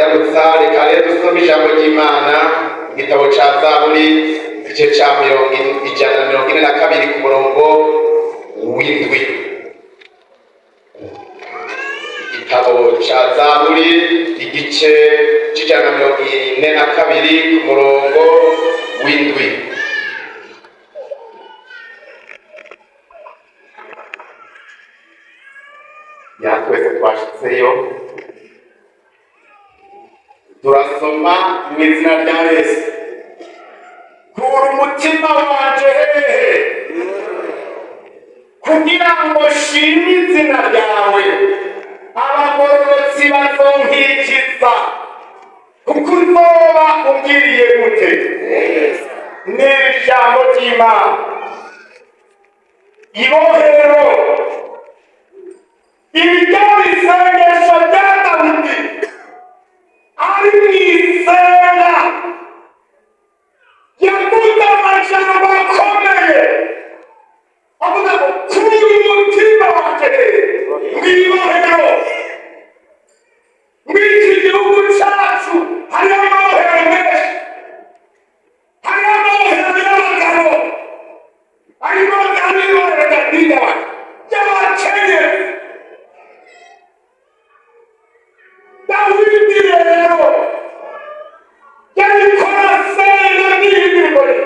Kuyiramutsa. Reka rero dusome ijambo ry'Imana, igitabo ca Zaburi, igice ca 142 ku murongo w'indwi. Igitabo ca Zaburi, igice c'142 ku murongo w'indwi. Ya, twese twashitseyo, turasoma mu izina rya Yesu. Kura umutima wanje hehe kugira ngo nshime izina ryawe? Abagororotsi bazonkikiza, kuko uzoba ungiriye gute? N'iri jambo ry'Imana, ibohero ibijyana isengesho rya Dawidi ari mu isenga, yavuze amajambo akomeye, avuga ngo: "Kura umutima wanje mw'ibohero." Mw'iki gihugu cacu hariho amabohero menshi. Hariho amabohero y'abagabo, harimo n'ibohero ry'abakenyezi. Dawidi rero yariko arasenga n'indirimbo ye,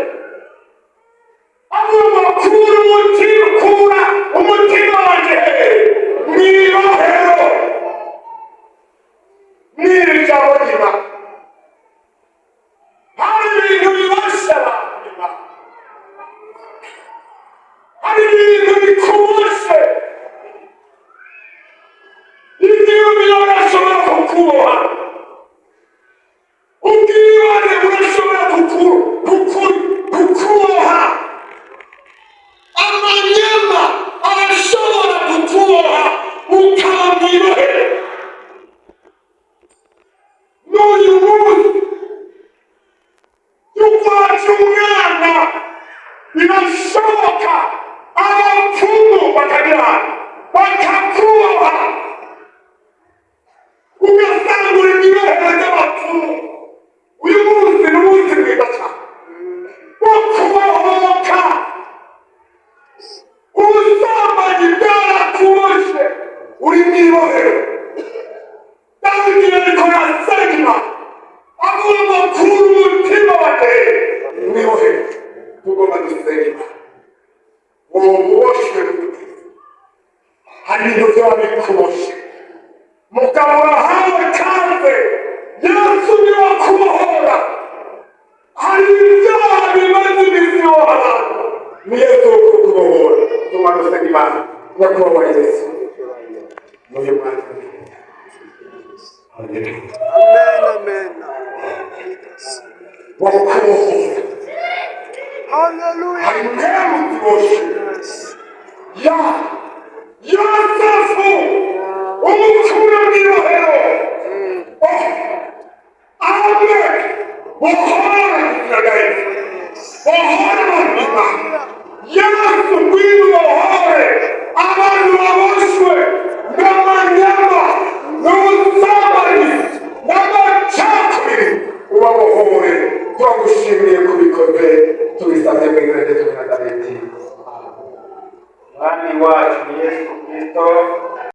avuga ngo: "Kura umutima, kura umutima wanje mw'ibohero." N'iri jambo ry'Imana, hari ibintu bibasha abantu Imana, hari ibintu bikuboshe. Ibyiyumviro birashobora kukuboha, ubwibone burashobora kukuboha, amanyama arashobora kukuboha ukaba mw'ibohero. N'uyu munsi y'ukwaca umwana birashoboka, abapfumu bakagira bakakuboha, ugasanga uri mw'ibohero ry'abapfumu. Uyu munsi ni umunsi mwiza cyane wo kubohoka. Ubusambanyi bwarakuboshe, uri mw'ibohero. Dawidi yariko arasenga Imana, avuga ngo: "Kura umutima wanjye mw'ibohero." Tugomba dusenga Imana. Wowe uboshwe, hari ibintu byaba bikuboshe, mugabo urahawe kaze, Yesu niwe akubohora. Hari ibyaha bimaze iminsi yoha abantu, ni Yesu wo kukubohora. Tugomba dusenga Imana. Nyakubahwa Yesu, n'uyu mwanya. Haleluya. Amen, amen. Wo kubohora. Hallelujah. Hari mpemu ziboshe. Ya Yosefu umukura mw'ibohero. Oh, amen. Bohora.